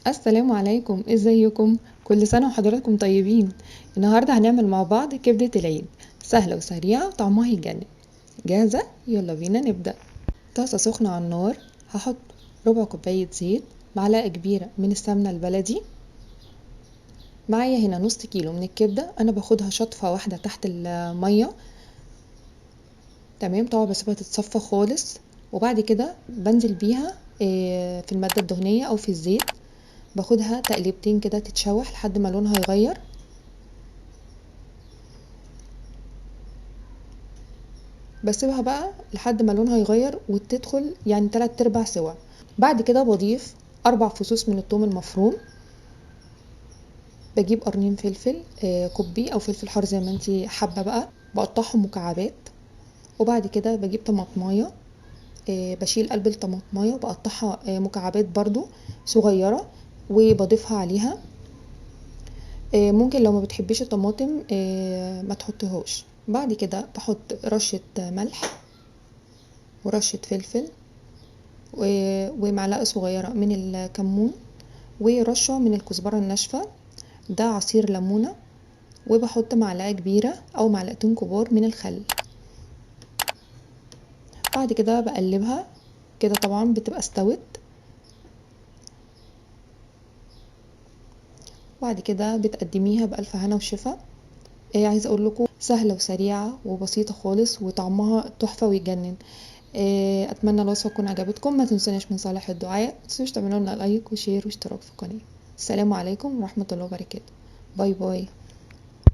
السلام عليكم، ازيكم؟ كل سنة وحضراتكم طيبين. النهاردة هنعمل مع بعض كبدة العيد، سهلة وسريعة وطعمها يجنن. جاهزة؟ يلا بينا نبدأ. طاسة سخنة على النار، هحط ربع كوباية زيت، معلقة كبيرة من السمنة البلدي. معايا هنا نص كيلو من الكبدة، أنا باخدها شطفة واحدة تحت المية، تمام. طبعا بسيبها تتصفى خالص، وبعد كده بنزل بيها في المادة الدهنية أو في الزيت، باخدها تقليبتين كده تتشوح لحد ما لونها يغير. بسيبها بقى لحد ما لونها يغير وتدخل 3/4 سوا. بعد كده بضيف 4 فصوص من الثوم المفروم، بجيب قرنين فلفل، كوبي او فلفل حار زي ما انتي حابه بقى، بقطعهم مكعبات. وبعد كده بجيب طماطمايه، بشيل قلب الطماطمايه وبقطعها، مكعبات برضو صغيره وبضيفها عليها. ممكن لو ما بتحبيش الطماطم، ما تحطيهاش. بعد كده بحط رشه ملح ورشه فلفل ومعلقه صغيره من الكمون ورشه من الكزبره الناشفه، ده عصير ليمونه، وبحط معلقه كبيره او معلقتين كبار من الخل. بعد كده بقلبها كده، طبعا بتبقى استوت. بعد كده بتقدميها بألف هنا وشفا. عايزه اقول لكم سهله وسريعه وبسيطه خالص وطعمها تحفه ويجنن. اتمنى الوصفه تكون عجبتكم، ما تنسوناش من صالح الدعاء، ما تنسوش تعملوا لنا like و share واشتراك في القناه. السلام عليكم ورحمه الله وبركاته. bye bye.